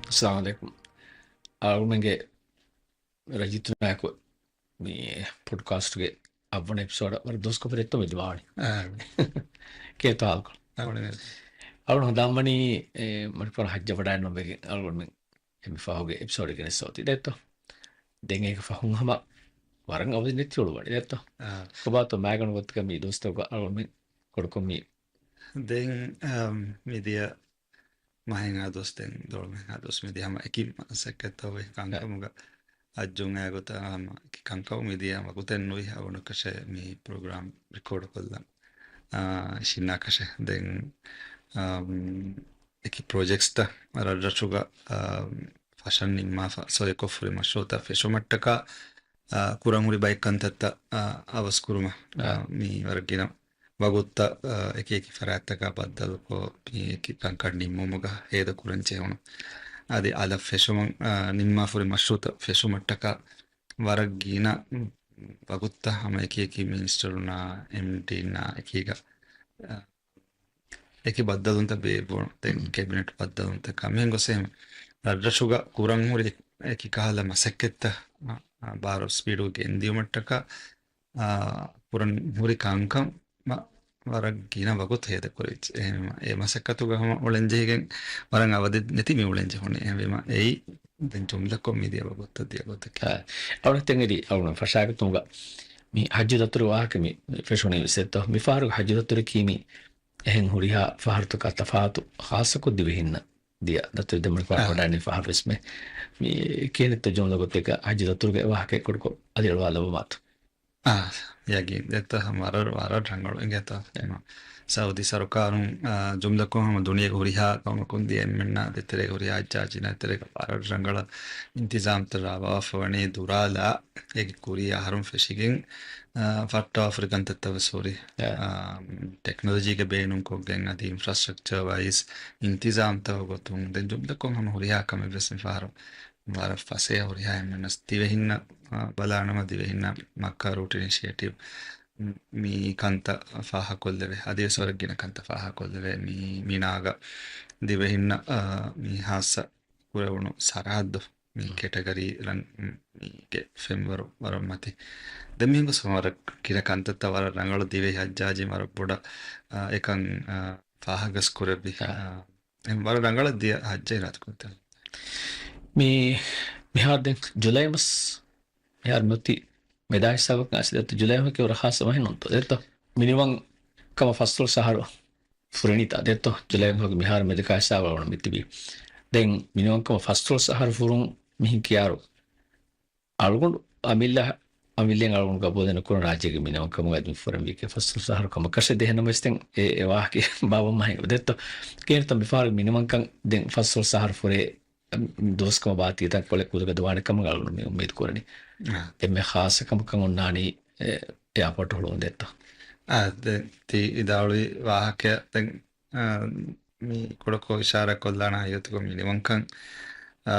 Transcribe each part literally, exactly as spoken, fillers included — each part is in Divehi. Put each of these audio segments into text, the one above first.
އައްސަލާމު ޢަލައިކުމް. އަޅުގަނޑުމެންގެ ރައްޔިތުންނާއެކު މި ޕޮޑްކާސްޓްގެ އަށްވަނަ އެޕިސޯޑަށް ވަރަށް ދުވަސްކޮށް ފެށިގެން މި ދިމާވަނީ. އާ. ކޭތޯ ހާލުކޮޅު؟ އަޅުގަނޑު ހަނދާންވަނީ، އެ، މަނިކުފާނު ޙައްޖަށް ވަޑައިގަންނަވަން ވެގެން އަޅުގަނޑުމެން އެ މި ފަހުގެ އެޕިސޯޑް ގެނެސް އޮތީ ދެއްތޯ. ދެން އޭގެ ފަހުން ހަމަ ވަރަށް އަވަދި ނެތި އުޅުއްވަނީ ދެއްތޯ. އާ. ކޮބާތޯ މާގަނޑު ގޮތަކަށް މި ދުވަސްތަކުގަ އަޅުގަނޑުމެން ކުޑަކޮށް މި ދެން، އަމް، މިދިޔަ މަހެއްހާ ދުވަސް، ދެން ދޮޅުމެއްހާ ދުވަސް މިދިޔަ ހަމަ އެކި މަސައްކަތްތައް އޮތް ކަންކަމުގަ އައްޖޫން އާ ގޮތަށް ހަމަ އެކި ކަންކަމު މިދިޔަ ވަގުތެއް ނުވި އަވަނަކަށެއް މި ޕްރޮގްރާމް ރެކޯޑް ކޮށްލަން، އާ، ޝިންނާކަށެއް. ދެން، އަމް، އެކި ޕްރޮޖެކްޓްސްތައް ރަށްރަށުގަ، އާ، ފަށަން ނިންމާފަ ސޮއެކޮށް ހުރި މަޝްރޫޢުތައް ފެށުމަށްޓަކާ، އާ، ކުރަން ހުރި ބައެއް ކަންތައްތައް، އާ، އަވަސްކުރުމަށް، އާ، އާ. މި ވަރަށް ގިނަ ވަގުތުތައް، އާ، އެކި އެކި ފަރާތްތަކާ ބައްދަލުކޮށް، މި އެކި ކަންކަން ނިންމުމުގަ ހޭދަ ކުރަން ޖެހުނު. އަދި އަލަށް ފެށުމަށް، އާ، ނިންމާފަ ހުރި މަޝްރޫޢުތައް ފެށުމަށްޓަކާ ވަރަށް ގިނަ ވަގުތުތައް ހަމަ އެކި އެކި މިނިސްޓަރުންނާ، އެމްޑީންނާ އެކީގަ، އާ، އެކި ބައްދަލުންތައް ބޭއްވުނު. ދެން ކެބިނެޓް ބައްދަލުންތަކާ މިހެން ގޮސް އެހެން ރަށްރަށުގަ ކުރަން ހުރި އެކި ކަހަލަ މަސައްކަތްތައް، އާ، އާ، ބާރަށް ސްޕީޑު ގެންދިޔުމަށްޓަކާ، އާ، ކުރަން ހުރި ކަންކަން މަ-، ވަރަށް ގިނަ ވަގުތު ހޭދަކުރެވިއްޖެ. އެހެންވީމަ، އެ މަސައްކަތުގަ ހަމަ އުޅެންޖެހިގެން ވަރަށް އަވަދި ނެތި މި އުޅެންޖެހުނީ. އެހެންވީމަ، އެއީ ދެން ޖުމްލަކޮށް މިދިޔަ ވަގުތަށް ދިޔަ ގޮތަކީ. އާ، އަޅުގަނޑު ތެން އެދި އަޅުގަނޑު ފަށާގަތުމުގަ މި ޙައްޖު ދަތުރު ވާހަކަ މި ފެށުނީ ވެސް ދެއްތޯ. މިފަހަރު ޙައްޖު ދަތުރަކީ މި އެހެން ހުރިހާ ފަހަރުތަކާ ތަފާތު ޚާއްޞަކޮށް ދިވެހިންނަށް ދިޔަ ދަތުރެއް ދެން މަނިކުފާނު އާ. ވަޑައިގެންނެވި ފަހަރު ވެސް މެ-، މި ކިހިނެއްތޯ ޖުމްލަ ގޮތެއްގަ ޙައްޖު ދަތުރުގެ ވާހަކަ ކުޑަކޮށް އަލިއަޅުވާ ލައްވަމާތޯ. އާ، ޔަގީން. ދެއްތަ ހަމަ ވަރަށް، ވަރަށް ރަނގަޅު އިނގޭތަ؟ އެ. ހަމަ ސައުދީ ސަރުކާރުން، އާ، ޖުމްލަކޮށް ހަމަ ދުނިޔޭގެ ހުރިހާ ޤައުމަކުން ދިޔަ އެންމެންނާ ދޭތެރޭގެ ހުރިހާ ޙައްޖާޖީންނާ ދޭތެރޭގަ ވަރަށް ރަނގަޅަށް އިންތިޒާމްތައް ރާވާފަ ވަނީ ދުރާލާ، އޭގެ ކުރީ އަހަރުން ފެށިގެން، އާ، ފައްޓާފަ ހުރި ކަންތައްތައް ވެސް ހުރި. އެ. އާ، ޓެކްނޮލޮޖީގެ ބޭނުންކޮށްގެން އަދި އިންފްރާސްޓްރަކްޗަރ ވައިސް އިންތިޒާމްތައް ގޮތުން ދެން ޖުމްލަކޮށް ހަމަ ހުރިހާ ކަމެއް ވެސް މިފަހަރު ވަރަށް ފަސޭހަ ހުރިހާ އެންމެންނަސް ދިވެހިންނަށް، އާ، ބަލާނަމަ ދިވެހިންނަށް މައްކާ ރޫޓް އިނިޝިއޭޓިވް މި ކަންތައް ފާހަގަކޮށްލެވޭ. އަދިވެސް ވަރަށް ގިނަ ކަންތައް ފާހަގަކޮށްލެވޭ. މި، މިނާގަ ދިވެހިންނަށް، އާ، މި ހާއްސަ ކުރެވުނު ސަރަހައްދު މި ކެޓަގަރީ ރަން-، މީގެ ފެންވަރު ވަރަށް މަތި. ދެން މިހިނގުސް ވަރަށް ގިނަ ކަންތައްތައް ވަރަށް ރަނގަޅު ދިވެހި ހައްޖާޖީ ވަރަށް ބޮޑަށް، އާ، އެކަން، އާ، ފާހަގަސް ކުރެއްވި. އާ. އާ، އެހެން ވަރަށް ރަނގަޅަށް ދިޔަ ހައްޖެއް އިރާދަކުރެއްވި. މި-، މިހާރު ދެން ޖުލައި މަސް، މިހާރު މިއޮތީ މެދާ ހިސާބަކަށް އައިސް ދެއްތޯ ޖުލައި މަހަކީ ވަރަށް ޚާއްޞަ މަހެއް ނޫންތޯ ދެއްތޯ؟ މިނިވަން ކަމަށް ފަސްދޮޅަސް އަހަރު ފުރެނީތާ ދެއްތޯ؟ ޖުލައި މަހުގެ މިހާރު މެދު ހިސާބަށް އަޅުގަނޑު މިތިބީ. ދެން މިނިވަން ކަމަށް ފަސްދޮޅަސް އަހަރު ފުރުން މިހިން ކިޔާރު އަޅުގަނޑު އަމިއްލަ، އަމިއްލައިން އަޅުގަނޑު ގަބޫލެއް ނުކުރަން ރާއްޖޭގެ މިނިވަންކަމުގައި މި ފުރެންވީކީ ފަސްދޮޅަސް އަހަރު ކަމަކަށެއް. ދެން އެހެންނަމަވެސް ދެން އެ، އެ ވާހަކަ ބާވަމް މަހެއް ދެއްތޯ. ކޭންތަ މިފަހަރު މިނިވަންކަން ދެން ފަސްދޮޅަސް އަހަރު ފުރޭ ދުވަސްކަމަށް ބާތީތަން ކޮޅެއް ކުދަގަ ދުވާނެ ކަމަށް އަޅުގަނޑު މި އުއްމީދު ކުރަނީ. އާ. އެންމެ ޚާއްޞަ ކަމަކަށް އޮންނާނީ އެ، އެއާޕޯޓް ހުޅުވުން ދެއްތޯ. އާ، ދެ-، ތި އިދާޅުވި ވާހަކަ ދެން އާ، މި ކުޑަކޮށް އިޝާރާތް ކޮށްލާނަ ހަގީގަތުގަ މިނިވަންކަން، އާ،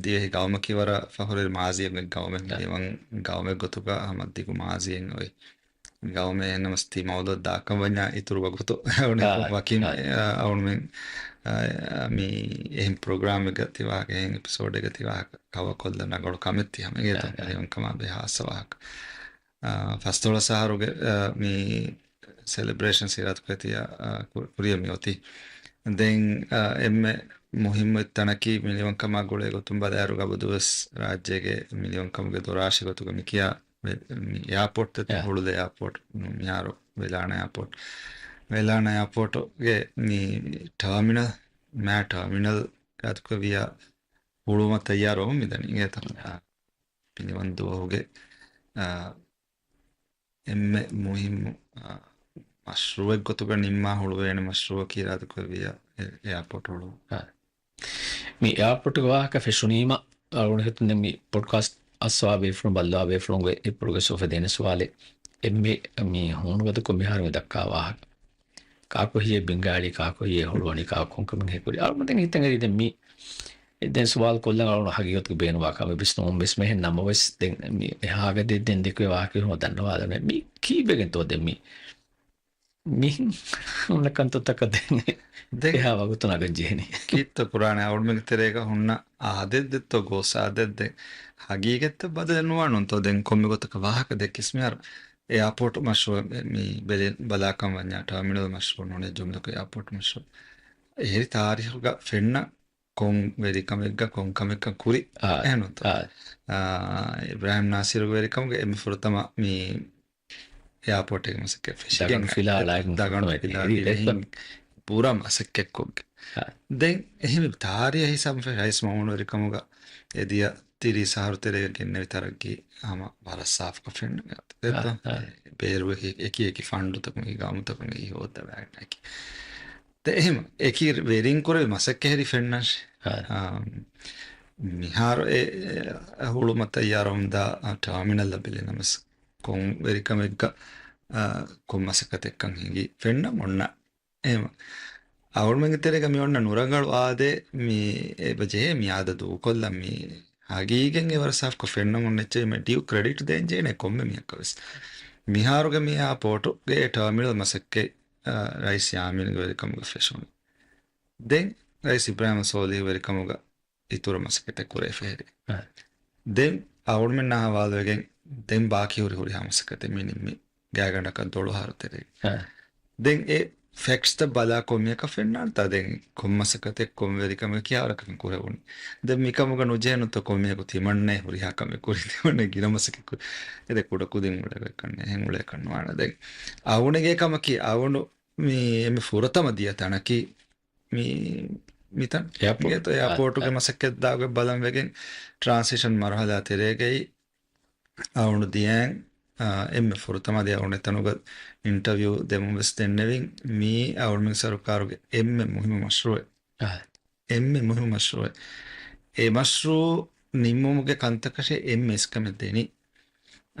ދިވެހި ގައުމަކީ ވަރަށް ފަހުރެރި މާޒީއެއް ގައުމެއް. އާ. މިނިވަން ގައުމެއް ގޮތުގަ ހަމަ ދިގު މާޒީއެއް އޮތް ގައުމެއް. އެހެންނަމަސް ތި މައުޟޫއަށް ދާކަން ވަންޏާ އިތުރު ވަގުތު އަޅުގަނޑު އާ، ވަކިން، އާ. އާ، އަޅުގަނޑުމެން، އާ، މި އެހެން ޕްރޮގްރާމެއްގަ ތި ވާހަކަ، އެހެން އެޕިސޯޑެއްގަ ތި ވާހަކަ ކަވަރ ކޮށްލަން ރަނގަޅު ކަމެއް ތި ހަމަ އިނގޭތޯ. އާ، އާ. މިނިވަންކަމާ ބެހޭ ހާއްސަ ވާހަކަ. އާ، ފަސްދޮޅަސް އަހަރުގެ، އާ، މި ސެލެބްރޭޝަން ސިރާތުކެތިޔާ، އާ، ކު-، ކުރިޔަށް މި އޮތީ. ދެން، އާ، އެންމެ މުހިއްމު ތަނަކީ މިނިވަންކަމާ ގުޅޭ ގޮތުން ބަލާއިރު ގަބުދުވަސް ރާއްޖޭގެ މިނިވަންކަމުގެ ދޮރާށި ގޮތުގަ މި ކިޔާ މި، މި އެއާޕޯޓްތައް އެ. ހުޅުލޭ އެއާޕޯޓް، މިހާރު ވެލާނަ އެއާޕޯޓް. ވެލާނަ އެއާޕޯޓުގެ މި ޓާމިނަލް، މާ ޓާމިނަލް ގާތުކޮށް ވިޔަ ހުޅުވުމަށް ތައްޔާރުވަމުން މިދަނީ އިނގޭތަ؟ އެ. މިނިވަން ދުވަހުގެ، އާ، އެންމެ މުހިއްމު، އާ، މަޝްރޫއެއް ގޮތުގަ ނިންމާ ހުޅުވޭނެ މަޝްރޫއަކީ އިރާދަކުރެއްވިއްޔާ އެ-، އެއާޕޯޓް ހުޅުވުން. އާ. މި އެއާޕޯޓުގެ ވާހަކަ ފެށުނީމަ، އަޅުގަނޑު ހިތުން ދެން މި ޕޮޑްކާސްޓް އައްސަވާ ބޭފުޅުން ބައްލަވާ ބޭފުޅުންގެ އެ ޕްރޮގްރެސް އޮފަ ދޭނެ ސުވާލެއް. އެންމެ މި ހޫނުގަދަކޮށް މިހާރު މި ދައްކާ ވާހަކަ. ކާކު ހިޔޭ ބިންގާޅި، ކާކު ހިޔޭ ހުޅުވަނީ، ކާކު ކޮންކަމެއް ހޭކުރީ. އަޅުގަނޑު ދެން ހިތަށް އެރީ ދެން މި ދެން ސުވާލު ކޮށްލަން އަޅުގަނޑު ހަގީގަތުގަ ބޭނުންވާ ކަމެއް ވެސް ނޫން ވެސް މެހެން ނަމަވެސް، ދެން މި އެހާ ގަދައެއް ދެން ދެކުވޭ ވާހަކަ ހަމަ ދަންނަވާލަމޭ. މި ކީއްވެގެންތޯ ދެން މި މިހެން ހުންނަ ކަންތައްތަކަށް ދެން ދެން އެހާ ވަގުތު ނަގަން ޖެހެނީ. ކީއްތަ ކުރާނެ؟ އަޅުމެންގެ ތެރޭގަ ހުންނަ އާދެއް ދެއްތޯ ގޯސް އާދެއް ދެން ހަގީގަތްތައް ބަދަލެއް ނުވާނުންތޯ؟ ދެން ކޮންމެ ގޮތަކަށް ވާހަކަ ދެއްކިސް މިހާރު އެއާޕޯޓް މަޝްރޫއަށް މި ބެލި ބަލާކަން ވަންޏާ، ޓާމިނަލް މަޝްރޫ ނޫނޭ ޖުމްލަކު އެއާޕޯޓް މަޝްރޫ. އެހެރި ތާރީހުގަ ފެންނަ ކޮން ވެރިކަމެއްގަ ކޮން ކަމެއްކަން ކުރި އާ، އެހެންނުތޯ؟ އާ. އާ، އިބްރާހިމް ނާސިރުގެ ވެރިކަމުގެ އެންމެ ފުރަތަމަ މި އެއާޕޯޓެއްގެ މަސައްކަތް ފެށިގެން ދަގަނޑު ފިލާ އަޅާގެން ދަގަނޑު ފިލާ ދިވެހިން ބުރަ މަސައްކަތްކޮށްގެ. އާ. ދެން އެހެން ތާރީހަށް ހިސާބުން ރައީސް މައުމޫނު ވެރިކަމުގަ އެދިޔަ ތިރީސް އަހަރު ތެރޭގަ ގެންނެވި ތަރައްގީ ހަމަ ވަރަށް ސާފުކޮށް ފެންނަން. އާ، އާ. ބޭރު އެކި އެކި ފަންޑުތަކުން، ގައުމުތަކުން އެއީ ހޯއްދަވާގެން އެކި. ދެ އެހެން އެކި ވެރިން ކުރެވި މަސައްކަތް ހެރި ފެންނަން. އާ. އާ، މިހާރު އެ، އެ، ހުޅުމަށް ތައްޔާރުވަމުންދާ، އާ، ޓާމިނަލް ބެލި ނަމަސް ކޮން ވެރިކަމެއްގަ، އާ، ކޮން މަސައްކަތެއްކަން ހިނގި ފެންނަން އޮންނަ. އެހެން އަޅުމެންގެ ތެރޭގަ މި އޮންނަ ނުރަނގަޅު އާދޭ މި އެބަ ޖެހޭ މި އާދަ ދޫކޮށްލަން މި ހަގީގަތް އެ ވަރަށް ސާފުކޮށް ފެންނަމުން އެއްޗެއް މެ ޑިއު ކްރެޑިޓް ދޭން ޖެހޭނެ ކޮންމެ މީހަކަށް ވެސް. މިހާރުގެ މި އެއާޕޯޓުގެ ޓާމިނަލް މަސައްކަތް، އާ، ރައީސް ޔާމީންގެ ވެރިކަމުގަ ފެށުނު. ދެން ރައީސް އިބްރާހިމް ސޯލިހު ވެރިކަމުގަ އިތުރު މަސައްކަތެއް ކުރެވިފަ ހެރި. އާ. ދެން އަޅުމެންނާ ހަވާލުވެގެން ދެން ބާކީ ހުރި ހުރިހާ މަސައްކަތެއް މި ނިންމި. ގާތްގަނޑަކަށް ދޮޅު އަހަރު ތެރޭގަ. އާ. ދެން އެ ފެކްޓްސްތައް ބަލާ ކޮންމެއަކަށް ފެންނާންތާ ދެން ކޮން މަސައްކަތެއް ކޮން ވެރިކަމެއް ކިހާވަރަކަށް ކުރެވުނީ. ދެން މިކަމުގަ ނުޖެހެނުތޯ ކޮންމެއަކު ތިމަންނައެއް ހުރިހާ ކަމެއް ކުރި ތިމަންނަ ގިނަ މަސައްކަތް ކުރި. އެ ދެ ކުޑަ ކުދިން އުޅޭ ކަންނޭ އެހެން އުޅޭ ކަން ނުވާނެ. ދެން އަވުނެގޭ ކަމަކީ އަވުނު މި އެންމެ ފުރަތަމަ ދިޔަ ތަނަކީ މި، މިތަން. އެއާޕޯޓް. އެއާޕޯޓުގެ އާ. މަސައްކަތް ދާގޮތް ބަލަން ވެގެން ޓްރާންސިޝަން މަރުހަލާ ތެރޭގައި އަވުނު ދިޔައިން، އާ، އެންމެ ފުރަތަމަ ދިޔަ އަވުނެތަނުގަ އިންޓަވިއު ދެމުން ވެސް ދެންނެވިން މީ އަވުނު ސަރުކާރުގެ އެންމެ މުހިއްމު މަޝްރޫއެއް. އާ. އެންމެ މުހިއްމު މަޝްރޫއެއް. އެ މަޝްރޫ ނިންމުމުގެ ކަންތަކަށޭ އެންމެ އިސްކަމެއް ދެނީ.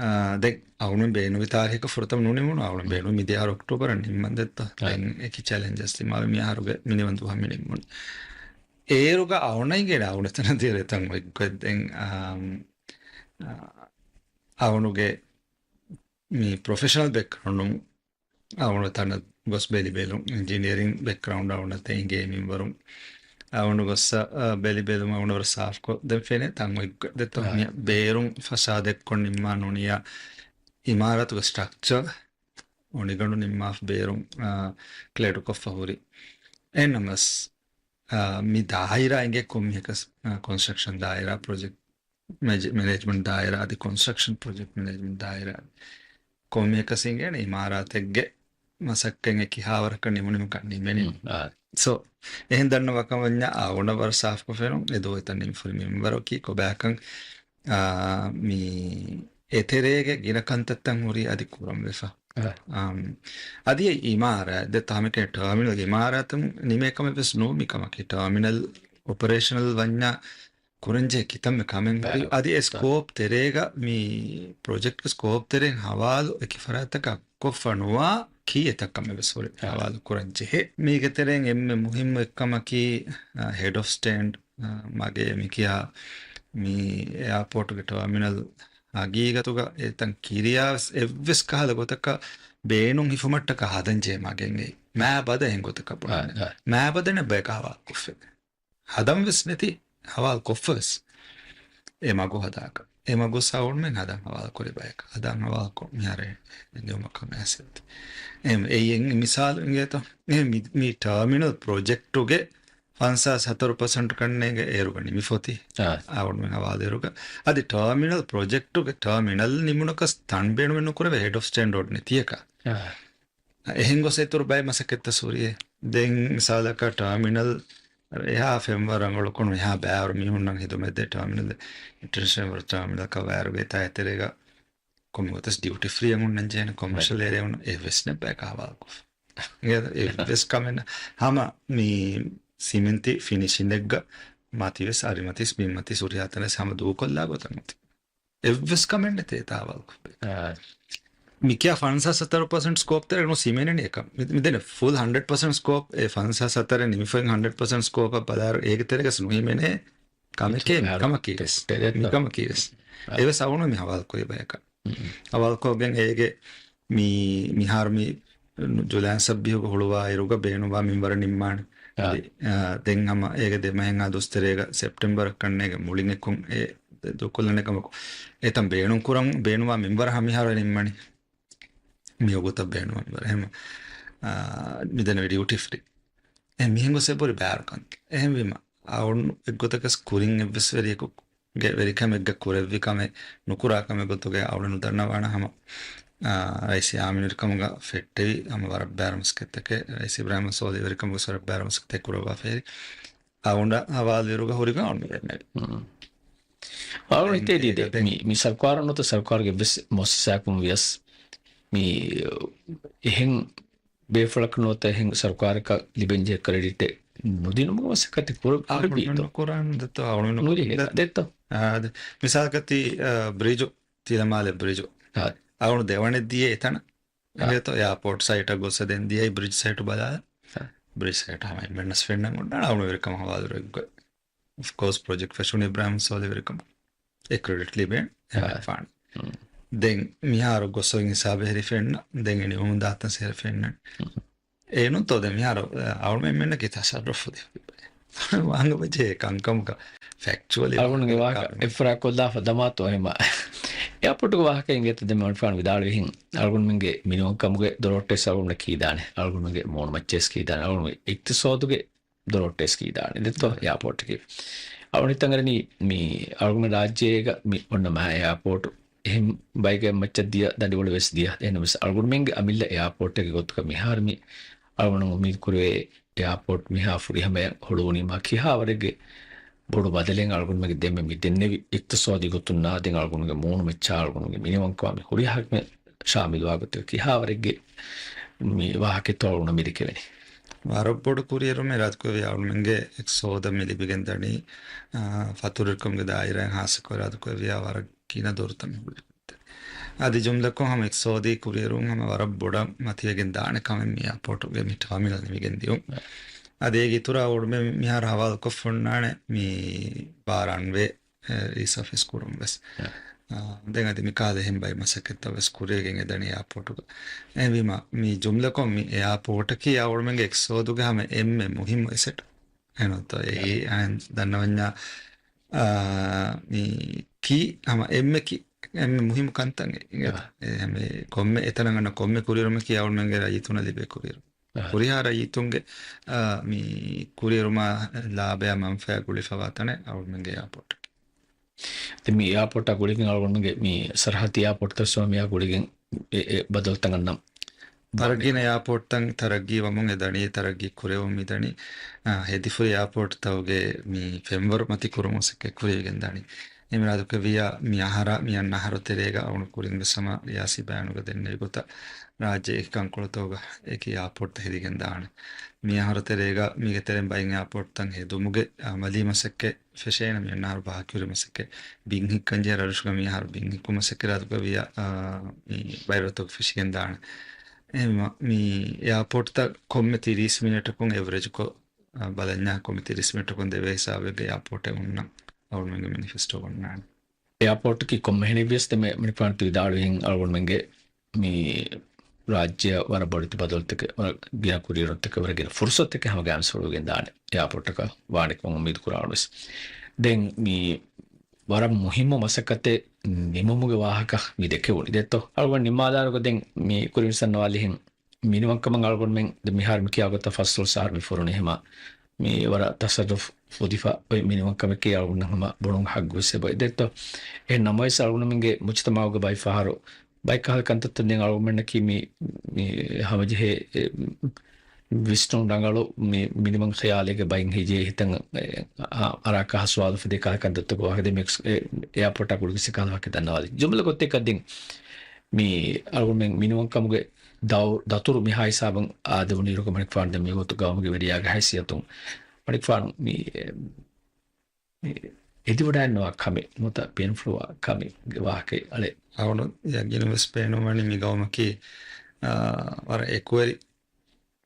އާ، ދެން އަޅުމެން ބޭނުންވި ތާރީޚަކަށް ފުރަތަމަ ނުނިމުނު، އަޅުމެން ބޭނުންވީ މިދިޔަ އަހަރު އޮކްޓޯބަރަށް ނިންމަން ދެއްތޯ. އާ. ދެން އެކި ޗެލެންޖަސް ތިމާވެ މި އަހަރުގެ މި ނިވަންދުވަހަށް މި ނިންމުން. އޭރުގަ އަޅުނަށް އިނގޭނެ އަޅުނެތަނަށް ދިޔަ ރޭތަން އޮތްގޮތް ދެން، އާ، އާ، އަޅުނުގެ މި ޕްރޮފެޝަނަލް ބެކްގްރައުންޑުން އަވުނު ތަނަށް ގޮސް ބެލި ބެލުން، އިންޖިނިއަރިން ބެކްގްރައުންޑް އަވުނަށް އިނގޭ މިންވަރުން. އަވުނު ގޮސް، އަ، ބެލި ބެލުމަށް އަވުނު ވަރަށް ސާފްކޮށް ދެން ފެނޭ ތަން އޮތްގޮތް ދެއްތޯ. އާ. މި ބޭރުން ފަސާދައެއްކޮށް ނިންމާ ނޫނިއްޔާ އިމާރާތުގެ ސްޓްރަކްޗަރ އޮނިގަނޑު ނިންމާފަ ބޭރުން، އާ، ކްލެޑުކޮށްފަ ހުރި. އެހެންނަމަސް، އާ، މި ދާއިރާ އިނގޭ ކޮންމެއަކަސް، އާ، ކޮންސްޓްރަކްޝަން ދާއިރާ، ޕްރޮޖެކްޓް މެޖ-، މެނޭޖްމަންޓް ދާއިރާ އަދި ކޮންސްޓްރަކްޝަން ޕްރޮޖެކްޓް މެނޭޖްމަންޓް ދާއިރާ ކޮންމެއަކަސް އިނގޭނެ އިމާރާތެއްގެ މަސައްކަތް ކިހާވަރަކަށް ނިމުނިމަކަށް ނިމެނީ. އުން، އާ. ސޯ، އެހެން ދަންނަ ވަކަމަންޏާ އަވުނަ ވަރަށް ސާފްކޮށް ފެނުން އެ ދޯ އެތަން ނިމިފުރި މިންވަރަކީ ކޮބާކަން، އާ، މި އެތެރޭގެ ގިނަ ކަންތައްތައް ހުރީ އަދި ކުރަން ވެފަ. އާ. އާ، އަދި އެ އިމާރާ، ދެ ތާމެކޭ ޓާމިނަލް އިމާރާތުން ނިމޭ ކަމެއް ވެސް ނޫން މި ކަމަކީ ޓާމިނަލް އޮޕަރޭޝަނަލް ވަންޏާ ކުރަންޖެހޭ ކިތަންމެ ކަމެއް ހުރި. އާ. އަދި އެ ސްކޯޕް ތެރޭގަ މި ޕްރޮޖެކްޓް ސްކޯޕް ތެރެއިން ހަވާލު އެކި ފަރާތަކަށް ކޮށްފަ ނުވާ ކީ އެތައް ކަމެއް ވެސް ހުރި. އާ. ހަވާލު ކުރަން ޖެހޭ. މީގެ ތެރެއިން އެންމެ މުހިއްމު އެއްކަމަކީ، އާ، ހެޑް އޮފް ސްޓޭންޑް، އާ، މަގޭ މި ކިޔާ މި އެއާޕޯޓުގެ ޓާމިނަލް ހަގީގަތުގަ އެތަން ކިރިޔާ ވެސް އެއްވެސް ކަހަލަ ގޮތަކަށް ބޭނުން ހިފުމަށްޓަކާ ހަދަން ޖެހޭ މަގެއް ނެތް. މާބަދަ އެހެން ގޮތަކަށް ބުނާނެ. އާ، އާ. މާބަދަ ނެއް ބަޔަކަށް ހަވާލުކޮށްފަ. ހަދަން ވެސް ނެތި، ހަވާލު ކޮށްފަ ވެސް. އެ މަގު ހަދާކަށް. އެ މަގު ސައުންމެން ހަދަން ހަވާލު ކުރި ބަޔަކަށް. ހަދަން ހަވާލު ކޮށް މިހާރެ އެންޖިއޯމަކަށް މެސެޖް. އެ، އެއީ އެއް މިސާލު އިނގޭތޯ. އެ މި، މި ޓާމިނަލް ޕްރޮޖެކްޓުގެ ފަންސާސް ހަތަރު ޕަސެންޓް ކަންނޭނގެ އޭރުގަ ނިމިފޮތި. އާ. އަވުންމެން ހަވާލު އޭރުގަ. އަދި ޓާމިނަލް ޕްރޮޖެކްޓުގެ ޓާމިނަލް ނިމުނަކަސް ތަން ބޭނުމެއް ނުކުރެވޭ ހެޑް އޮފް ސްޓޭންޑް ރޯޑް ނެތިއަކަށް. އާ. އެހެން ގޮސް އިތުރު ބައެއް މަސައްކަތްތައް ހުރިއޭ. ދެން މިސާލަކަށް ޓާމިނަލް އެހާ ފެންވަރު ރަނގަޅުކޮށް ނު އެހާ ބައިވަރު މީހުންނަށް ހިދުމަތްދޭ ޓާމިނަލް އިންޓަރނޭޝަނަލް އެއާޕޯޓް ޓާމިނަލް ކަވާއިރުގެ ތާއެތެރޭގަ ކޮންމެ ގޮތަސް ޑިއުޓީ ފްރީ އެއް އޮންނަން ޖެހޭނެ ކޮމަރޝަލް އޭރިއާ އެއްވެސް ނެއް ބަޔަކަށް ހަވާލުކޮށް. އެއްވެސް ކަމެއް ނަ-، ހަމަ މި ސިމެންތި ފިނިޝިންއެއްގަ މަތިވެސް އަރިމަތިސް ބިންމަތިސް ހުރިހާ ތަނެއް ހަމަ ދޫކޮށްލާ ގޮތަށް މަތި. އެއްވެސް ކަމެއް ނެތޭ ތާވާލު ކޮށްފަ. އާ. މިކިޔާ ފަންސާސް ހަތަރު ޕަސެންޓް ސްކޯޕް ތެރޭ ނު ސިމެނެން އެކަން. މި-، މިދެނެ ފުލް ހަންޑްރެޑް ޕަސެންޓް ސްކޯޕް، އެ ފަންސާސް ހަތަރެއް ނިމިފައި ހަންޑްރެޑް ޕަސެންޓް ސްކޯޕަށް ބަލާއިރު އޭގެ ތެރޭގަސް ނުހިމެނޭ ކަމެކޭ މިކަމަކީ ވެސް. މިކަމަކީ ވެސް. އެވެސް އަވުނު މި ހަވާލު ކުރި ބަޔަކަށް. ހަވާލުކޮށްގެން އޭގެ މި-، މިހާރު މި ޖުލައި ސައްބީހުގަ ހުޅުވާ އިރުގަ ބޭނުންވާ މިންވަރަށް ނިންމާނެ. އާ. އަދި، އާ، ދެން ހަމަ އޭގެ ދެ މަހެއްހާ ދުވަސް ތެރޭގަ ސެޕްޓެމްބަރަށް ކަންނޭގެ މުޅިން އެކުން އެ ދޫކޮށްލަން ކަމަކު، އެތަން ބޭނުން ކުރަން ބޭނުންވާ މިންވަރަށް ހަމަ މިހާރު ނިންމަނީ. މި އުގުތަށް ބޭނުންވާ މިންވަރަށް. އެހެން، އާ، މިދެންނެވި ޑިއުޓީ ފްރީ. އެ މިހެން ގޮސް އެބޮރި ބާރު ކަން. އެހެންވީމަ، އަޅުން އެއްގޮތަކަސް ކުރިން އެއްވެސް ވެރިޔަކު ގެ ވެރިކަމެއްގަ ކުރެއްވި ކަމެއް ނުކުރާ ކަމެއް ގޮތުގަ އަޅު ނުދަންނަވާނަ ހަމަ، އާ، ރައީސް އާމިނު ވެރިކަމުގަ ފެއްޓެވި ހަމަ ވަރަށް ބާރު މަސައްކަތްތަކެއް، ރައީސް އިބްރާހިމް ސޯލިހު ވެރިކަމުގަ ވަރަށް ބާރު މަސައްކަތް ކުރައްވާފައި އަޅުގަނޑަށް ހަވާލުވިއިރުގަ ހުރިގަން އަޅު މި ދެންނެވި. އަޅު ދެން ހިތޭ ދީދޭ، ދެން މި، މި ސަރުކާރު ނުވަތަ ސަރުކާރުގެ ވެސް މުއައްސަސާއަކުން ވިޔަސް މި އެހެން ބޭފުޅަކަށް ނުވަތަ އެހެން ސަރުކާރަކަށް ލިބެންޖެހޭ ކްރެޑިޓެއް ނުދިނުމުގެ މަސައްކަތެއް ކުރ-، ކުރެއްވިއްތޯ؟ ނުކުރާން ދެއްތޯ، އަޅު ނު-، ނުޖެހޭ ދެ-، ދެއްތޯ؟ އާ، ދެ-، މިސާލަކަށް ތި، އާ، ބްރިޖު، ތިލަމާލެ ބްރިޖު. އާ. އަޅު ދެވަނެއް ދިޔަ އެތަނަށް. އާ. އިނގޭތޯ، އެއާޕޯޓް ސައިޓަށް ގޮއްސަ ދެން ދިޔައީ ބްރިޖް ސައިޓު ބަލާ. އާ. ބްރިޖް ސައިޓް ހަމަ އެންމެންނަސް ފެންނަން އޮންނާނެ އަޅު ވެރިކަމަށް ހަވާލުވެގޮތް. އޮފް ކޯސް، ޕްރޮޖެކްޓް ފެށުނީ އިބްރާހިމް ސޯލިހު ވެރިކަމަށް. އެ ކްރެޑިޓް ލިބޭނެ އެ އާ. ފާން. ހުން. ދެން މިހާރު ގޮސް އޮތް ހިސާބެއް ހެރި ފެންނަ. ދެން އެ ނިމުމުން ދާތަން ސޭރަ ފެންނަ. ހުން. އެ ނޫންތޯ ދެން މިހާރު، އަ، އަޅުމެންނަކީ ތަސައްރުފު ދެ. ވާނގަ ބަޖޭ ކަންކަމަކަށް ފެކްޗުއަލީ އަޅުގަނޑުގެ ވާހަކަ ކަން. އެއްފަރާ ކޮށްލާފަ ދަމާތޯ އެހެމާ. އެއާޕޯޓުގެ ވާހަކަ އިނގޭތަ ދެން މަނިކުފާނު ވިދާޅުވިހިން. އަޅުގަނޑުމެންގެ މިނިވަންކަމުގެ ދޮރޯއްޓެސް އަޅުގަނޑަށް ކީދާނެ. އަޅުގަނޑުމެންގެ މޫނުމައްޗަށް ކީދާނެ. އަޅުގަނޑުމެން އިޤްތިޞާދުގެ ދޮރޯއްޓެސް ކީދާނެ. ދެއްތޯ އާ. އެއާޕޯޓަކީ. އަޅުގަނޑު ހިތަށް އަރަނީ މި އަޅުގަނޑު ރާއްޖޭގަ މި އޮންނަ މާ އެއާޕޯޓު އެހެން ބައެއްގެ މައްޗަށް ދިޔަ ދަނޑިވަޅު ވެސް ދިޔަ. އެހެންވެސް އަޅުގަނޑުމެންގެ އަމިއްލަ އެއާޕޯޓެއްގެ ގޮތުގަ މިހާރު މި އަޅުގަނޑު އުއްމީދު ކުރެވޭ އެއާޕޯޓް މިހާ ފުރިހަމަޔަށް ހުޅުވުނީމާ ކިހާވަރެއްގެ ބޮޑު ބަދަލެއް އަޅުގަނޑުމެންގެ ދެންމެ މި ދެންނެވި އިޤްތިޞާދީ ގޮތުންނާ ދެން އަޅުގަނޑުމެންގެ މޫނުމައްޗާ އަޅުގަނޑުމެންގެ މިނިވަންކަމާ މި ހުރިހާ ހަކިމެއް ޝާމިލުވާ ގޮތަށް ކިހާވަރެއްގެ މި ވާހަކަތޯ އަޅުގަނޑަށް މި ދެކެވެނީ. ވަރަށް ބޮޑު ކުރިއެރުމެއް އިރާދަކުރެއްވިޔާ އަޅުމެންގެ އިޤްތިޞާދަށް މި ލިބިގެން ދަނީ، އާ، ފަތުރުވެރިކަމުގެ ދާއިރާއިން ހާއްސަކޮށް އިރާދަކުރެއްވިޔާ ވަރަށް ގިނަ ދޮރުތައް މި ހުޅުވި. އަދި ޖުމްލަކޮށް ހަމަ އިޤްތިޞާދީ ކުރިއެރުން ހަމަ ވަރަށް ބޮޑަށް މަތިވެގެން ދާނެ ކަމެއް މި އެއާޕޯޓުގެ މި ޓާމިނަލް ނިމިގެން ދިޔުން. އަދި އޭގެ އިތުރަށް އަޅުމެން މިހާރު ހަވާލުކޮށްފަ އޮންނާނެ މި ބާރަ ރަންވޭ އެ، ރީސަފޭސް ކުރުން ވެސް. އަ، ދެން އަދި މި ކާލެ ހެން ބައި މަސައްކަތްތައް ވެސް ކުރިޔަގެން އެދަނީ އެއާޕޯޓުގަ. އެހެންވީމަ، މި ޖުމްލަކޮށް މި އެއާޕޯޓަކީ އަޅުމެންގެ އިޤްތިޞާދުގެ ހަމަ އެންމެ މުހިއްމު އެސެޓް. އެނޫންތޯ؟ އެއީ އަހަން ދަންނަވަންޏާ، އާ، މި ކީ ހަމަ އެންމެ ކީ، އެންމެ މުހިއްމު ކަންތައް އެ-، އެ-، އެ-، ކޮންމެ އެތަނަށް އަންނަ ކޮންމެ ކުރިއެރުމަކީ އަޅުމެންގެ ރައްޔިތުންނަށް ލިބޭ ކުރިއެރުމެއް. އަހަ. ހުރިހާ ރައްޔިތުންގެ، އާ، މި ކުރިއެރުމާ ލާބަޔާ މަންފާ ގުޅިފަވާ ތަނެއް އަޅުގަނޑުމެންގެ އެއާޕޯޓަކީ. ދެން މި އެއާޕޯޓާ ގުޅިގެން އަޅުގަނޑުމެންގެ މި ސަރަހައްދީ އެއާޕޯޓްތައް ސޯމިޔާ ގުޅިގެން އެ، އެ ބަދަލުތައް އަންނަ. ތަރައްގީ ނެތް އެއާޕޯޓްތައް ތަރައްގީ ވަމުން އެ ދަނީ ތަރައްގީ ކުރެވުން މި ދަނީ، އާ، ހެދިފުރި އެއާޕޯޓްތަކުގެ މި ފެންވަރު މަތި ކުރުމުން މަސައްކަތް ކުރެވިގެން ދާނީ. އެމިރާދުކެވިޔާ މި އަހަރާ މި އަންނަ އަހަރު ތެރޭގަ އަޅުގަނޑު ކުރިން ވެސް ހަމަ ރިޔާސީ ބަޔާނުގަ ދެންނެވި ގޮތަށް ރާއްޖޭގެ ކަންކޮޅުތަކުގަ އެކި އެއާޕޯޓްތައް ހެދިގެން ދާނެ. މި އަހަރު ތެރޭގަ މީގެ ތެރެއިން ބައިން އެއާޕޯޓްތައް ހެދުމުގެ އަމަލީ މަސައްކަތް ފެށޭނެ. މި އަންނަ އަހަރު ބަހަކި ހުރި މަސައްކަތް ބިން ހިއްކަން ޖެހޭ ރަށްރަށުގަ މި އަހަރު ބިން ހިއްކު މަސައްކަތް އިރާދަކުރެއްވިޔާ، އާ، މި ބައިވަރުތަކު ފެށިގެން ދާނެ. އެހެންވީމަ މި އެއާޕޯޓްތައް ކޮންމެ ތިރީސް މިނެޓަކުން އެވްރެޖްކޮށް، އާ، ބަލަންޏާ ކޮންމެ ތިރީސް މިނެޓަކުން ދެވޭ ހިސާބެއްގަ އެއާޕޯޓެއް އޮންނަ އަޅުމެންގެ މެނިފެސްޓޯ އޮންނާނެ. އެއާޕޯޓަކީ ކޮންމެހެނެއްވިޔަސް ދެންމެ މަނިކުފާނު ތި ވިދާޅުވިހެން އަޅުގަނޑުމެންގެ މި ރާއްޖެއަށް ވަރަށް ބޮޑެތި ބަދަލުތަކެއް، ވަރަށް ގިނަ ކުރިއެރުންތަކެއް، ވަރަށް ގިނަ ފުރުސަތުތަކެއް ހަމަ ގައިމުވެސް ހުޅުވިގެން ދާނެ އެއާޕޯޓަކަށް ވާނެކަމަށް އުއްމީދު ކުރާނަމަވެސް. ދެން މި ވަރަށް މުހިއްމު މަސައްކަތެއް ނިމުމުގެ ވާހަކަ މި ދެކެވުނީ. ދެއްތޯ؟ އަޅުގަނޑު ނިންމާލާރުގަ ދެން މި ކުރިން ސަންނަވާލިހެން މިނިވަންކަމަށް އަޅުގަނޑުމެން ދެ މިހާރު މި ކިޔާ ގޮތަށް ފަސްދޮޅަސް އަހަރު މި ފުރުނީ ހަމަ މި ވަރަށް ތަސައްރުފް ފުދިފަ އޮތް މިނިވަންކަމެކޭ އަޅުގަނޑަށް ހަމަ ބުނުން ހައްގުވެސް އެބައޮތް ދެއްތޯ. އެހެން ނަމަވެސް އަޅުގަނޑުމެންގެ މުޖްތަމައުގެ ބައި ފަހަރު ބައެއް ކަހަލަ ކަންތައްތައް ދެން އަޅުގަނޑަކީ މި، މި ހަމަޖެހޭ، އެ، ވިސްނުން ރަނގަޅު މި މިނިވަން ޚިޔާލެއްގެ ބައިން ހިޖޭ ހިތަން، އެ، އަ-، އަރާ ކަހަލަ ސުވާލު ފަދަ ކަހަލަ ކަންތައްތަކު ވާހަކަ ދެ މި އެ، އެއާޕޯޓާ ގުޅިގެން ސި ކަހަލަ ވާހަކަ ދަންނަވާލި. ޖުމްލަ ކޮށްދޭކަށް ދެން މި އަޅުގަނޑުމެން މިނިވަންކަމުގެ ދައު-، ދަތުރު މިހާ ހިސާބަށް އާދެވުނުއިރު މަނިކުފާނު ދެން މިވަގުތު ގައުމުގެ ވެރިޔާގެ ހައިސިއްޔަތުން މަނިކުފާނު މި، މި އެދިވަޑައިންނަވާ ކަމެއް ނުވަތަ ބޭނުންފުޅުވާ ކަމެއްގެ ވާހަކައެއް އަޅެ. އަޅުގަނޑު ޔަގީނުން ވެސް ބޭނުންވަނީ މި ގައުމަކީ، އާ، ވަރަށް އެކުވެރި،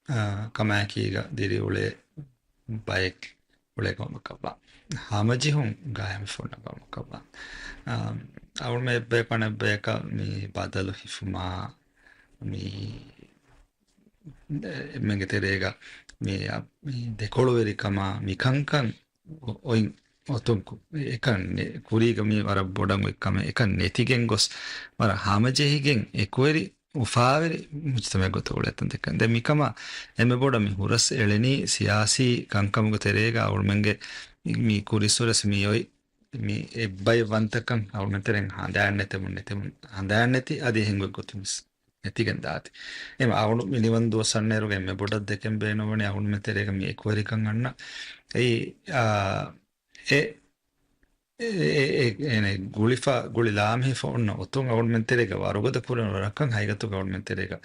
އާ، ކަމާއެކީގަ ދިރިއުޅޭ ބައެއް އުޅޭ ގައުމަކަށްވާ. ހަމަޖެހުން ގާއިމްވެފަ އޮންނަ ގައުމަކަށްވާ. އާ، އަޅުގަނޑު އެއްބަޔަކު އަނެއްބަޔަކަށް މި ބަދަލު ހިފުމާ، މި އެންމެންގެ ތެރޭގަ މި، މި ދެކޮޅުވެރިކަމާ މި ކަންކަން އޮ-، އޮތް އޮތުން ކު-، އެކަން ނެ-، ކުރީގަ މި ވަރަށް ބޮޑަށް އޮތް ކަމެއް އެކަން ނެތިގެން ގޮސް، ވަރަށް ހަމަޖެހިގެން އެކުވެރި އުފާވެރި މުޖްތަމަޢެއް ގޮތަށް އުޅޭތަން ދެއްކަން. ދެން މިކަމަށް އެންމެ ބޮޑަށް މި ހުރަސް އެޅެނީ ސިޔާސީ ކަންކަމުގެ ތެރޭގަ އަޅުމެންގެ މި ކުރިއްސުރެސް މި އޮތް މި އެއްބައިވަންތަކަން އަޅުމެން ތެރެއިން ހަނދާން ނެތެމުން، ނެތެމުން، ހަނދާން ނެތި އަދި އެހެން ގޮތް ގޮތުން ވެސް ނެތިގެން ދާތި. އެމަ އަޅު މި ނިވަން ދުވަސް އަންނައިރުގަ އެންމެ ބޮޑަށް ދެކެން ބޭނުންވަނީ އަޅުމެން ތެރޭގަ މި އެކުވެރިކަން އަންނަ. އެއީ، އާ، އެ، އެ، އެ، އެ، އެ، ގުޅިފަ، ގުޅި ލާމެހިފަ އޮންނަ އޮތުން އަޅުމެން ތެރޭގަ ވަރުގަދަ ކުރަން ވަރަކަށް ހަގީގަތުގަ އަޅުމެން ތެރޭގަ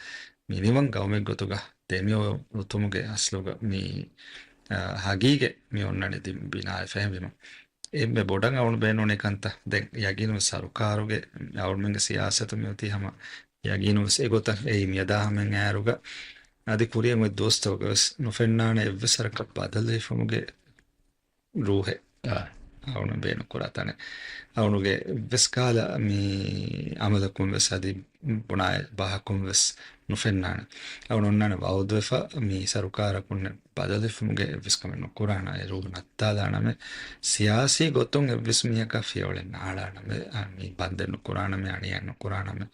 މި ނިވަން ގައުމެއް ގޮތުގަ ދެމިއޮތުމުގެ އަސްލުގަ މި، އާ، ހަގީގަތް މި އޮންނަނީ ދި-، ބިނާވެފަ އެހެންވީމަ. އެންމެ ބޮޑަށް އަޅު ބޭނުންވަނީ ކަންތައް. ދެން ޔަގީނު ސަރުކާރުގެ އަޅުމެންގެ ސިޔާސަތު މިއޮތީ ހަމަ ޔަގީނު ވެސް އެގޮތަށް އެއީ މިއަދާ ހަމައިން އައިރުގަ އަދި ކުރިއަށް އޮތް ދުވަސްތަކުގަ ވެސް ނުފެންނާނެ އެއްވެސް ވަރަކަށް ބަދަލުވެފަމުގެ ރޫހެއް. އާ. އަޅުން ބޭނުން ކުރާ ތަނެއް. އަޅުގެ އެއްވެސް ކަހަލަ މި އަމަލަކުން ވެސް އަދި ބުނާ ބަހަކުން ވެސް ނުފެންނާނެ. އަޅުން އޮންނާނެ ވައުދުވެފަ މި ސަރުކާރަކުން ބަދަލުވެފަމުގެ އެއްވެސް ކަމެއް ނުކުރާނަ، އެ ރޫހު ނައްތާލާނަމޭ، ސިޔާސީ ގޮތުން އެއްވެސް މީހަކަށް ފިޔަވަޅެއް ނާޅާނަމޭ، އަ، މި ބަންދެއް ނުކުރާނަމޭ، އަނިޔާ ނުކުރާނަމޭ،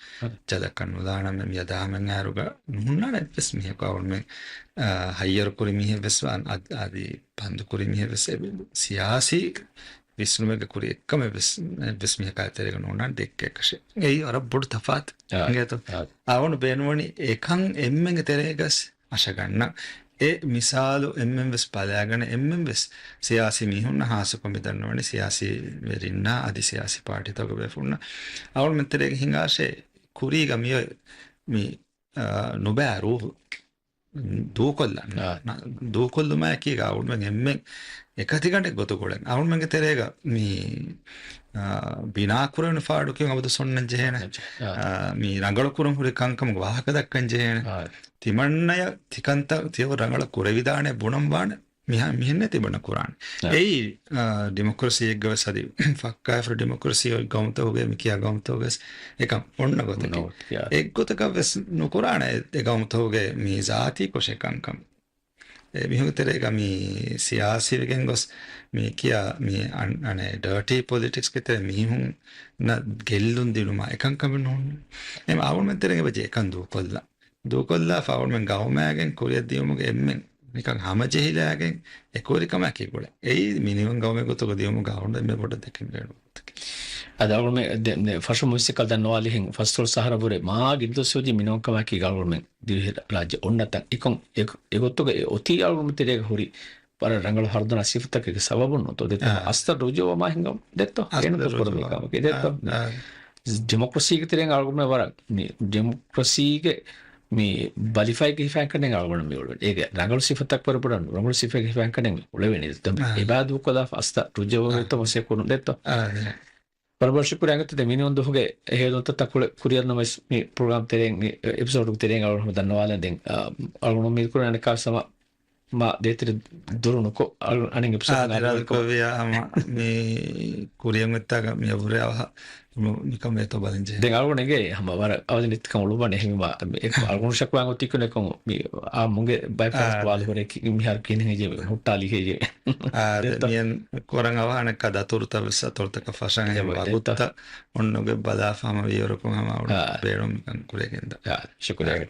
ޖަލަކަށް ނުލާނަމޭ، މިއަދާ ހަމައިން އައިރުގަ ނުހުންނާނެ އެއްވެސް މީހަކު އަޅުމެން، އަ، ހައްޔަރު ކުރި މީހެއް ވެސް އަ-، އަ-، އަދި ބަންދު ކުރި މީހެއް ވެސް އެ ސިޔާސީ ވިސްނުމެއްގެ ކުރި އެއްކަމެއް ވެސް، އެއްވެސް މީހަކާ ތެރޭގަ ނޯންނާނެ ދެއްކޭކަށެއް. އެއީ ވަރަށް ބޮޑު ތަފާތު. އާ، އިނގޭތޯ؟ އާ. އަވަނު ބޭނުންވަނީ އެކަން އެންމެންގެ ތެރޭގަސް އަށަގަންނަ. އެ މިސާލު އެންމެން ވެސް ބަލާގަނެ، އެންމެން ވެސް ސިޔާސީ މީހުންނަށް ހާއްސަކޮށް މި ދަންނަވަނީ ސިޔާސީ ވެރިންނާ އަދި ސިޔާސީ ޕާޓީތަކުގެ ބޭފުޅުންނަށް. އަވަނު މެން ތެރޭގަ ހިނގާށޭ ކުރީގަ މިއޮތް މި، އާ، ނުބައި ރޫހު. ދޫކޮށްލަން. އާ. ނަ-، ދޫކޮށްލުމާއެކީގަ އަޅުމެން އެންމެން އެކަތިގަނޑެއް ގޮތުގަ އުޅެން. އަޅުމެންގެ ތެރޭގަ މި، އާ، ބިނާކުރެވެނި ފާޑުކިޔުން އަބަދު ސޮންނަން ޖެހޭނެ. އާ. އާ، މި ރަނގަޅު ކުރަން ހުރި ކަންކަމުގެ ވާހަކަ ދައްކަން ޖެހޭނެ. އާ. ތިމަންނަޔަށް ތިކަންތައް ތިޔަ ރަނގަޅަށް ކުރެވިދާނެ ބުނަން ވާނެ. މިހާ-، މިހެންނޭ ތިބުނަ ކުރާނެ. އާ. އެއީ، އާ، ޑިމޮކްރަސީއެއްގަ ވެސް އަދި ފައްކާފަ ޑިމޮކްރަސީ ގައުމުތަކުގެ މި ކިޔާ ގައުމުތަކުގެ ވެސް އެކަން އޮންނަ ގޮތަކީ. އޮންނަ ގޮތަކީ، އާ. އެއްގޮތަކަށް ވެސް ނުކުރާނެ އެ ގައުމުތަކުގެ މި ޒާތީ ކޮށެއް ކަންކަން. އެ މީހުންގެ ތެރޭގަ މި ސިޔާސީވެގެން ގޮސް މި ކިޔާ މި އަން-، އަނެއް ޑާޓީ ޕޮލިޓިކްސްގެ ތެރޭ މީހުންނަށް ގެއްލުން ދިނުމާ އެކަން ކަމެއް ނޫން. އެމަ އަވަންމެން ތެރޭގެ ބަޖެ އެކަން ދޫކޮށްލާ. ދޫކޮށްލާފަ އަޅުމެން ގައުމާގެން ކުރިއަށް ދިޔުމުގެ އެންމެން ނިކަން ހަމަޖެހިލާގެން އެކުވެރިކަމާ ކިބުޅެ. އެއީ މިނިވަން ގައުމެއް ގޮތުގަ ދިޔުމުގަ އަޅުމެން އެންމެ ބޮޑަށް ދެކެން ބޭނުން ގޮތަކީ. އަދި އަޅުމެން ދެ-، ދެ-، ފަށު މުއްސިކަލް ދަންނަވާލިހެން ފަސްދޮޅަސް އަހަރަށް ވުރެ މާ ގިނަ ދުވަސް ވެއްޖެ މިނިވަންކަމާއެކީ އަޅުމެން ދިވެހި ރާއްޖެ އޮންނަތަން އެކޮން އެ-، އެގޮތުގަ އެ އޮތީ އަޅުގަނޑު ތެރޭގަ ހުރި ވަރަށް ރަނގަޅު ހަރުދަނާ ސިފަތަކެއްގެ ސަބަބުން ނޫންތޯ؟ ދެއްތޯ؟ އާ. އަސްލަށް ރުޖޫޢަވާ ހިނގަމު ދެއްތޯ؟ އަސްލަށް އެންމެ ކުރަން ރުޖޫޢަވާ. މިކަމަކީ ދެއްތޯ؟ އާ، އާ. ޑިމޮކްރަސީގެ ތެރެއިން އަޅުގަނޑުމެން ވަރަށް މި ޑިމޮކްރަސީގެ މި ބަލިފައިގެ ހިފައިން ކަންނެން އަޅުގަނޑު މި އުޅެނީ. އޭގެ ރަނގަޅު ސިފަތައް ވަރަށް ބޮޑަށް ރަނގަޅު ސިފައިގެ ހިފައިން ކަންނެން މި އުޅެވެނީ. ދެއްތޯ؟ އާ. އެބާ ދޫކޮލާފަ އަސްލަށް ރުޖޫޢަވެ އާ. ތަމަސޭ ކުރުން ދެއްތޯ؟ އާ، ދެ. ވަރަށް ބޮޑަށް ޝުކުރިއްޔާ އަނގަތަ ދެ މިނިވަން ދުވަހުގެ އެ ހޭލުންތައް ތަކުޅެ ކުރިއަށް ނަމަވެސް މި ޕްރޮގްރާމް ތެރެއިން މި އެޕިސޯޑުގެ ތެރެއިން އަޅުގަނޑު ދަންނަވާލަން ދެން، އާ، އަޅުގަނޑު އުއްމީދު ކުރަން އަނެއްކާވެސް ހަމަ މާ ދޭތެރެ ދުރު ނުކޮށް އަޅު-، އަނެއް އެޕިސޯޑް އާ، އަދި ރަނގަޅު ކޮށްވިޔާ ހަމަ މި ކުރިއަށް އޮތްތާގަ މި އަބުރެ އަވަހަށް މިކަން ވޭތޯ ބަލަން ޖެހޭ. ދެން އަޅުގަނޑު އެނގޭ ހަމަ ވަރަށް އަވަދި ނެތިކަން އުޅުއްވާނެ އެހެންވީމަ އަޅުގަނޑު ޝަކުވާ އޮތީ ކުނެކޮން މި އާ މުގެ ބައިޕާސް އާ. ވާލު ހުރެ ކި-، މިހާރު ކިހިނެއް ހެއްޔޭ ހުއްޓާލީ ހެއްޔޭ. އާ، ދެއްތޯ؟ މިއަން ކުރަން އަވަހަނެއްކާ ދަތުރުތައް ވެސް އަތޮޅުތަކަށް ފަށަން އެހެން އެބަ ވަގުތުތައް ދެއްތޯ؟ އޮންނަ ގޮތް ބަލާފަ ހަމަ ވީވަރަކުން ހަމަ އަޅު އާ. ބޭނުން މިކަން ކުރެގެންދާ. އާ، ޝުކުރިއްޔާ.